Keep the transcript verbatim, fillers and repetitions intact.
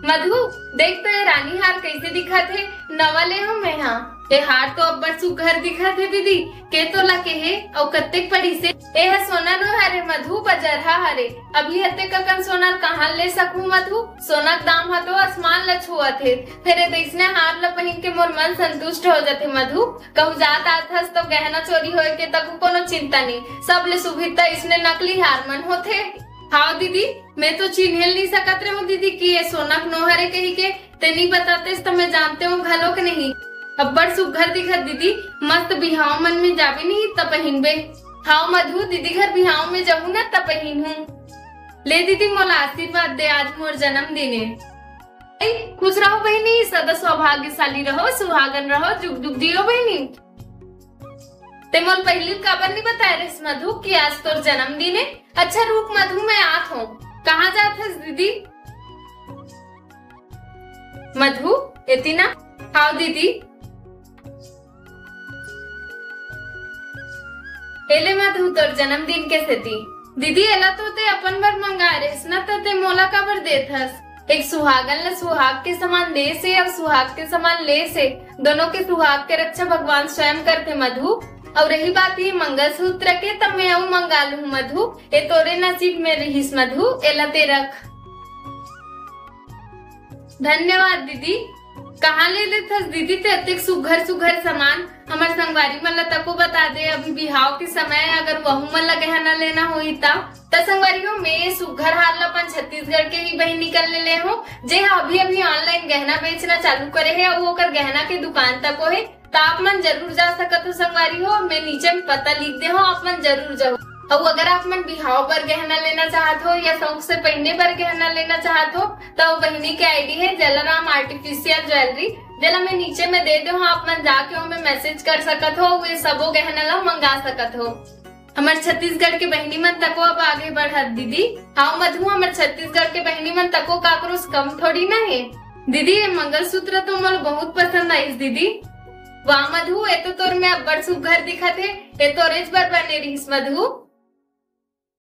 मधु, देख तो ये रानी हार कैसे दिखत हे, नवा ले हूँ मैं हा। ये हार तो अब्बड़ सुघर दिखत हे दीदी, के तोला के हे अउ कत्तेक पड़िस हे? ए ह सोना नो हरे मधु, बजरहा हरे। अभी अतेक अकन सोना कहाँ ले सकूं मधु? सोना के दाम ह तो आसमान ल छुअत हे। फेर ए दइसने हार ल पहिन के मोर मन संतुष्ट हो जथे मधु। कहूँ जात आत हस तो गहना चोरी होए के तको कोनो चिंता नहीं, सब ले सुभिता इसने नकली हार मन होथे। हाव दीदी, मैं तो चिन्हे ल नहीं सकत रहूं दीदी कि ये सोना के नो हरे कही के। ते नहीं बतातेस त मैं जानते हूँ घलो के नहीं। अब्बड़ सुघर दिखत दीदी, मस्त बिहाव मन में जाबे नहीं त पहिनबे। हाव मधु, दीदी घर बिहाव में जाहूं ना त पहिनहूं। ले दीदी, मोला आशीर्वाद दे, आज मोर जन्मदिन हे। ए, खुश रहो बहिनी, सदा सौभाग्यशाली रहो, सुहागन रहो, जुग जुग जियो बहिनी। ते मोल पहिली काबर नहीं बताए रहिस मधु कि आज तोर जन्मदिन हे? अच्छा रुक मधु, मैं आत हूँ। कहाँ जात हस दीदी? मधु, एती ना। हाव दीदी। ए ले मधु, तोर जन्मदिन के सेती। दीदी, एला तो ते अपन बर मंगाए रहिस ना, त ते मोला काबर देत हस? एक सुहागन ल सुहाग के समान देस हे अउ सुहाग के समान लेस हे। दोनों के सुहाग के रक्षा भगवान स्वयं करथे मधु। अउ रही बात ये मंगलसूत्र के, त मैं अउ मंगा लूं मधु। ए तोरे नसीब में रहिस मधु, एला ते रख। धन्यवाद दीदी। कहाँ ले लेथस दीदी ते अतेक सुघर सुघर सामान? हमर संगवारी मन ला तको बता दे, अभी बिहाव के समय हे, अगर वहू मन ला गहना लेना होही त। त संगवारी हो, मैं ये सुघर हार ला अपन छत्तीसगढ़ के ही बहिनी कर ले ले हूँ, जे हा अभी अभी online गहना बेचना चालू करे हे अउ ओकर गहना के दुकान तको हे। त आप मन जरूर जा सकत हो संगवारी हो, मैं नीचे में पता लिख दे हूँ, आप मन जरूर जाओ। अउ अगर आप मन बिहाव बर गहना लेना चाहत हो या शौक से पहिने बर गहना लेना चाहत हो, त वो बहिनी के ID हे जलाराम Artificial Jewellery, जेला मैं नीचे में दे दे हूँ, आप मन जाके ओमे message कर सकत हो, ये सबो गहना ला मंगा सकत हो। हमर छत्तीसगढ़ के बहिनी मन तको अब आगे बढ़त दीदी। हाव मधु, हमर छत्तीसगढ़ के बहिनी मन तको काकरो से कम थोड़ी ना हे। दीदी, ये मंगलसूत्र तो मोला बहुत पसंद आइस दीदी। वाह मधु, ए तो तोर में अब्बड़ सुघर दिखत हे, ए तोरेच बर बने रहिस मधु।